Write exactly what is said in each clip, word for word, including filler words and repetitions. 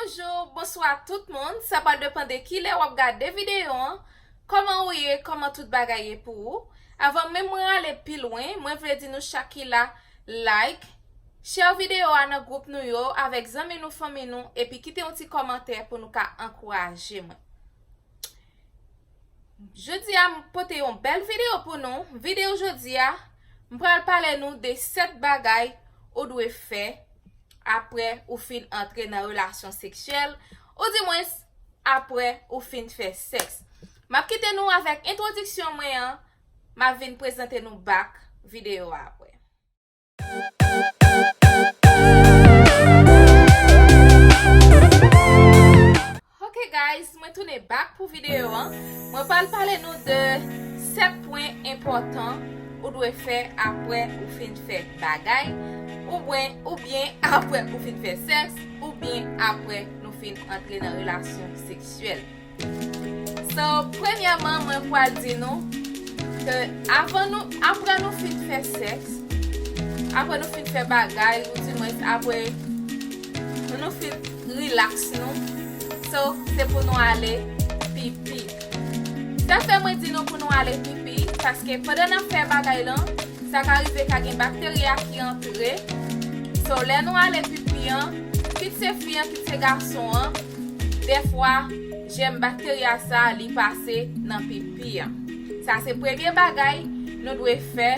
Bonjou, bonswa tout moun. Sa pral depann de kilè w ap gade videyo an. Kòman ou ye? Kòman tout bagay ye pou ou? Avan menm mwen ale pi lwen, mwen vle di nou chak ki la, like, share videyo a nan gwoup nou yo avèk zanmi nou, fanmi nou, epi kite yon ti kòmantè pou nou ka ankouraje mwen. Jodi a, m pote yon bèl videyo pou nou. Videyo jodi a, m pral pale nou de sèt bagay ou dwe fè apre ou fin antre nan relasyon seksyèl, oudimwens apre ou fin fè sèks. M ap kite nou avèk entwodiksyon mwen an, m ap vin prezante nou back videyo a apre. Ok guys, mwen tounen back pou videyo an. Mwen pral pale nou de sèt pwen enpòtan ou dwe fè apre ou fin fè bagay, oubyen, oubyen apre ou fin fè sèks, oubyen apre nou fin antre nan relasyon seksyèl. So, premyèman, mwen pral di nou ke avan nou, apre nou fin fè sèks, apre nou fin fè bagay, oudimwens apre nou fin rilaks nou, so, se pou nou ale pipi. Sa fè mwen di nou pou nou ale pipi, paske pandan n ap fè bagay lan, sa ka rive ka gen bakterya ki antre. So, lè nou ale pipi an, kit se fi an, kit se gason an, dèfwa, jèm bakterya sa, li pase nan pipi an. Sa se premye bagay nou dwe fè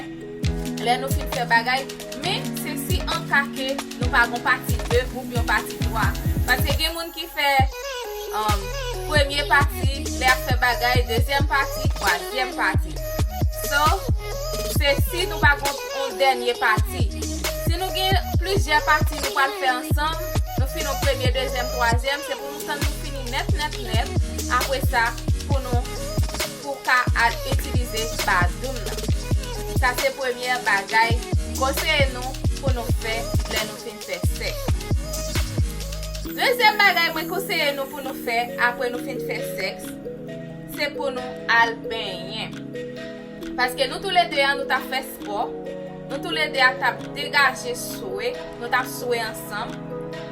lè nou fin fè bagay, men se si an ka ke nou pa gon pati de oubyen pati twa. Paske gen moun ki fè, um, premye pati, lè ap fè bagay, dezyèm pati, twazyèm pati. So, se si nou pa gon yon dènye pati. Si nou gen plizyè pati nou pral fè ansanm, nou fin yon premye, dezyèm, twazyèm, se pou nou tann nou fini nèt, nèt, nèt. Apre sa, pou nou, pou ka al itilize badoum nan. Sa se premyè bagay konseye nou pou nou fè lè nou fin fè sèks. Dezyèm bagay mwen konseye nou pou nou fè apre nou fin fè sèks, se pou nou al benyen. Paske nou toulede a, nou t ap fè spò, nou toulede a t ap degaje swe, nou t ap swe ansanm.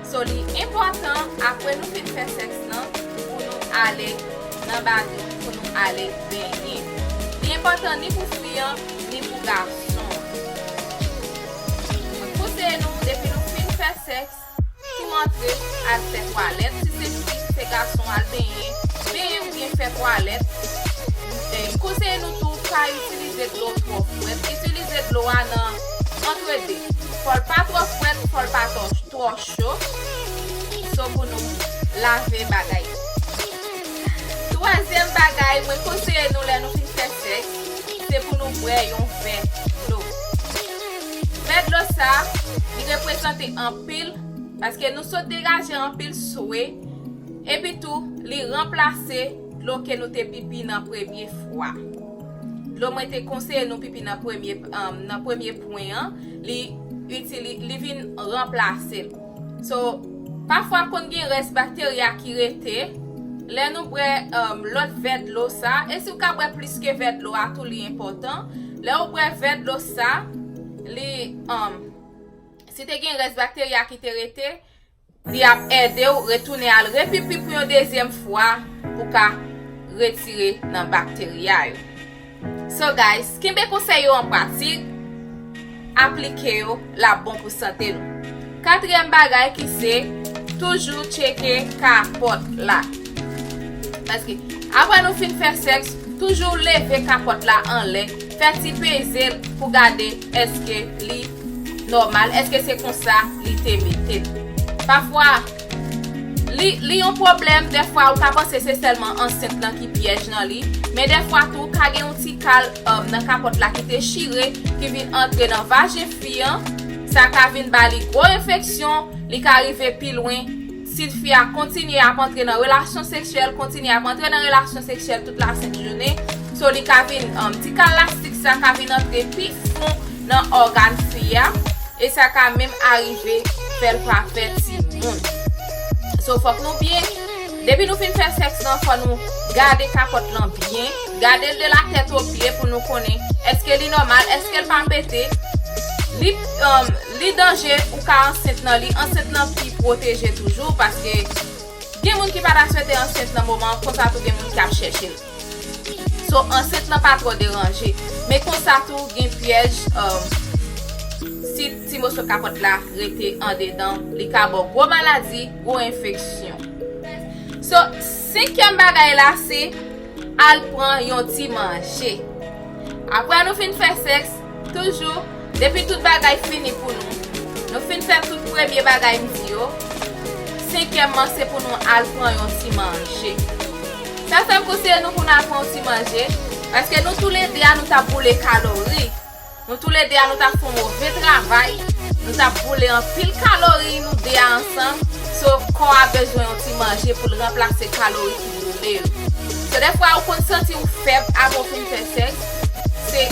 So, li enpòtan, apre nou fin fè sèks lan, pou nou ale nan badoum, pou nou ale benyen. Li enpòtan ni pou fi an, ni pou gason an. Mwen konseye nou, depi nou fin fè sèks, tou antre, al fè twalèt. Si se fi, se gason, al benyen. Benyen oubyen fè twalèt. E, m konseye nou tou pa itilize dlo twò frèt. Itilize dlo a nan antre de. Fò l pa twò frèt, fò l pa twò, twò cho. So pou nou lave bagay yo. Twazyèm bagay, mwen konseye nou lè nou fin fè sèks, se pou nou bwè yon vè dlo. Vè dlo sa, li reprezante anpil, paske nou sot degaje anpil swe, epi tou, li ranplase dlo ke nou te pipi nan premye fwa. Dlo mwen te konseye nou pipi nan premye, um, nan premye pwen an, li itili-, li vin ranplase l. So, pafwa konn gen rès bakterya ki rete. Lè nou bwè, um, lòt vè dlo sa, e si w ka bwè plis ke vè dlo a tou, li enpòtan. Lè w bwè vè dlo sa, li, um, si te gen rès bakterya ki te rete, li ap ede w retounen al repipi pou yon dezyèm fwa pou ka retire nan bakterya yo. So guys, kenbe konsèy yo an pratik, aplike yo, l ap bon pou sante nou. Katriyèm bagay ki se toujou tcheke kapòt la. Paske apre nou fin fè sèks, toujou leve kapòt la anlè, fè ti peze l pou gade èske li nòmal, èske se konsa li te mete l. Pafwa, li, li yon pwoblèm, dèfwa ou ka panse se sèlman ansent lan ki pyèj nan li, men dèfwa tou, ka gen yon ti kal, um, nan kapòt la ki te chire, ki vin antre nan vajen fi an, sa ka vin ba li gwo enfeksyon, li ka rive pi lwen, si fi a kontinye ap antre nan relasyon seksyèl, kontinye ap antre nan relasyon seksyèl tout lasent jounen, so li ka vin, um, ti kal lastik sa ka vin antre pi fon nan ògàn fi a, e sa ka menm arive fè l pa fè timoun. So, fòk nou byen, depi nou fin fè sèks lan, fò nou gade kapòt lan byen, gade l de la tèt o pye pou nou konnen èske li nòmal, èske l pa pete. Li, um, li danje, ou ka ansent nan li, ansent lan pi pwoteje toujou, paske Moun ki pa ta swete ansent nan moman an, konsa tou gen moun k ap chèche l. So, ansent lan pa twò deranje. Men konsa tou, gen pyèj, um, si ti moso kapòt la rete andedan, li ka ba w gwo maladi, gwo enfeksyon. So, senkyèm bagay la, se al pran yon ti manje. Apre nou fin fè sèks, toujou, depi tout bagay fini pou nou, nou fin fè tout premye bagay m di yo, senkyèm an se pou nou al pran yon ti manje. Sa fè m konseye nou pou n al pran yon ti manje, paske nou toulede a nou t ap boule kalori. Nou toulede a nou t ap fè yon move travay, nou t ap boule anpil kalori nou de a ansanm, so kò a bezwen yon ti manje pou l ranplase kalori ki boule yo. So dèfwa ou konn santi w fèb apre w fin fè sèks, se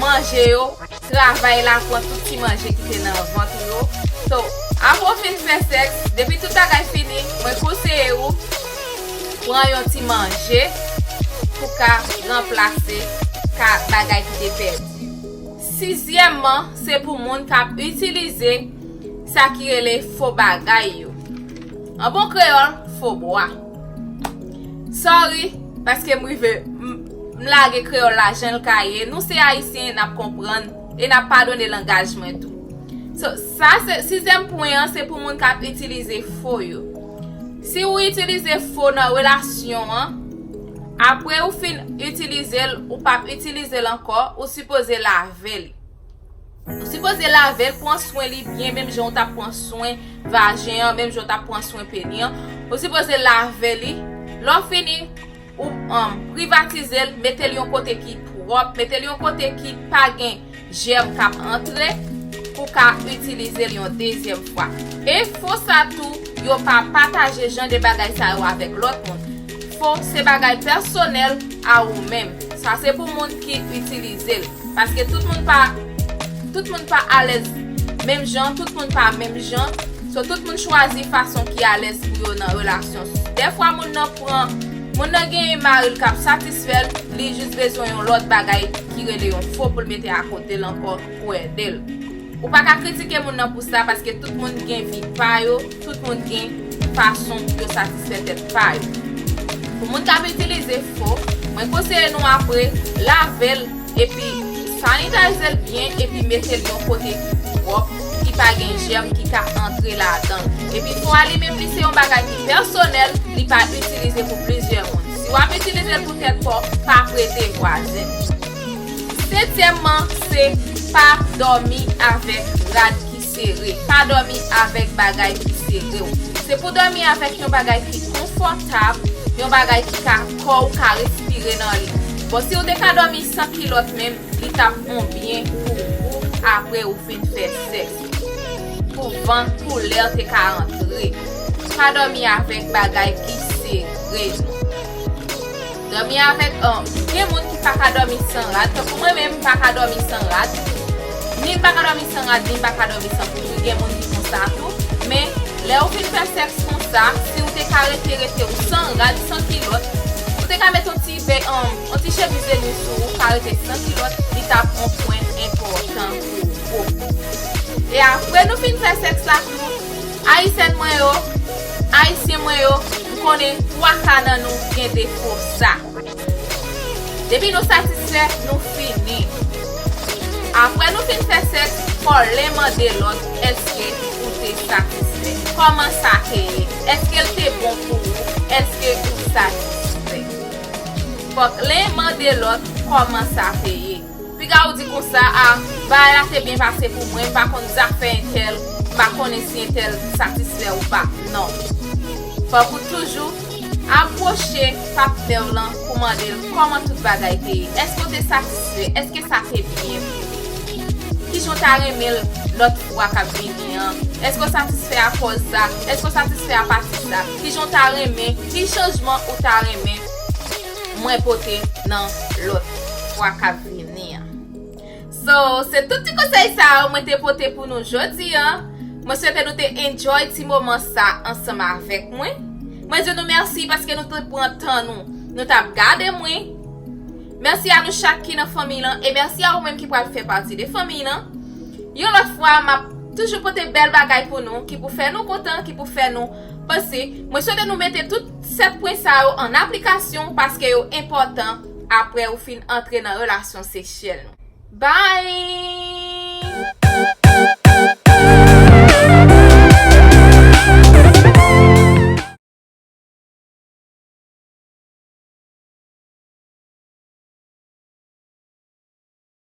manje yo, travay la pran tout ti manje ki te nan vant ou yo. So, apre w fin fè sèks, depi tout bagay fini, mwen konseye ou pran yon ti manje pou ka ranplase ka bagay ki te pèdi. Sizyèmman, se pou moun k ap itilize sa ki rele fo bagay yo. An bon kreyòl, fo bwa. Sorry, paske m rive, m, m lage kreyòl la jan l ka ye. Nou se Ayisyen, n ap konprann e n ap padone langaj mwen tou. So, sa se, sizyèm pwen an, se pou moun k ap itilize fo yo. Si ou itilize fo nan relasyon an, apre ou fin itilize l, ou p ap itilize l ankò, ou sipoze lave li. Ou sipoze lave l, pran swen li byen, menm jan ou t ap pran swen vajen an, menm jan ou t ap pran swen peni an. Ou sipoze lave li. Lè w fini, ou, um, privatize l, mete l yon kote ki pwòp, mete l yon kote ki pa gen jèm k ap antre, pou w ka itilize l yon dezyèm fwa. E fo sa tou, yo pa pataje jan de bagay sa yo avèk lòt moun. Fo se bagay pèsonèl a ou menm. Sa se pou moun ki itilize l. Paske tout moun pa, tout moun pa alèz menm jan, tout moun pa menm jan. So, tout moun chwazi fason ki alèz pou yo nan relasyon. Dèfwa, moun nan pran, moun nan genyen mari l k ap satisfè l, li jis bezwen yon lòt bagay ki rele yon fo pou l mete akote l ankò pou ede l. Ou pa ka kritike moun nan pou sa, paske tout moun gen vi pa yo, tout moun gen fason yo satisfè tèt pa yo. Pou moun k ap itilize fo, mwen konseye nou apre lave l epi sanitize l byen epi mete l yon kote ki pwòp, ki pa gen jèm ki ka antre ladan l. Epi fo a li menm li se yon bagay ki pèsonèl, li pa itilize pou plizyè moun. Si w ap itilize l pou tèt pa w, pa prete vwazen. Setyèmman, se pa dòmi avèk rad ki sere. Pa dòmi avèk bagay ki sere w. Se pou dòmi avèk yon bagay ki konfòtab, yon bagay ki ka, kò w ka respire nan li. Bon, si w te ka dòmi san kilòt menm, li t ap on byen pou ou apre ou fin fè sèks. Pou van, pou lè te ka antre. Pa dòmi avèk bagay ki sere non. Dòmi avèk, um, gen moun ki pa ka dòmi san rad. Tankou mwen menm, m pa ka dòmi san rad. Ni m pa ka dòmi san rad, ni m pa ka dòmi san kouvri. Gen moun ki konsa tou. Men, lè ou fin fè sèks konsa, si ou te ka rete, rete ou san rad, san kilòt, ou te ka met yon ti vè, um, yon ti chemiz de nwi sou ou, ka rete san kilòt, li t ap yon pwen enpòtan pou ou. E apre nou fin fè sèks la tou, Ayisyèn mwen yo, Ayisyen mwen yo, m konnen twa ka nan nou gen defo sa. Depi nou satisfè, nou fini. Apre nou fin fè sèks, fò len mande lòt, èske ou te satisfè? Kòman sa te ye? Èske l te bon pou ou? Èske ou satisfè? Fòk len mande lòt kòman sa te ye. Piga ou di konsa, a, bagay la te byen pase pou mwen, m pa konn zafè entèl, m pa konnen si entèl satisfè ou pa. Non. Fòk ou toujou apwoche patnè w lan pou mande l kòman tout bagay te ye. Èske w te satisfè? Èske sa te byen pou ou? Kijan w ta renmen l lòt fwa k ap vini an? Èske w satisfè akòz sa? Èske w satisfè apati sa? Kijan w ta renmen? Ki chanjman ou ta renmen mwen pote nan lòt fwa k ap vini an? So, se tout ti konsèy sa yo mwen te pote pou nou jodi an. Mwen swete nou te enjoy ti moman sa ansanm avèk mwen. Mwen di nou mèsi paske nou te pran tan nou, nou t ap gade mwen. Mèsi a nou chak ki nan fanmi lan e mèsi a ou menm ki pral fè pati de fanmi lan. Yon lòt fwa, m ap Toujou pote bèl bagay pou nou, ki pou fè nou kontan, ki pou fè nou panse. Mwen swete nou mete tout sèt pwen sa yo an aplikasyon paske yo enpòtan apre ou fin antre nan relasyon seksyèl nou. Bye!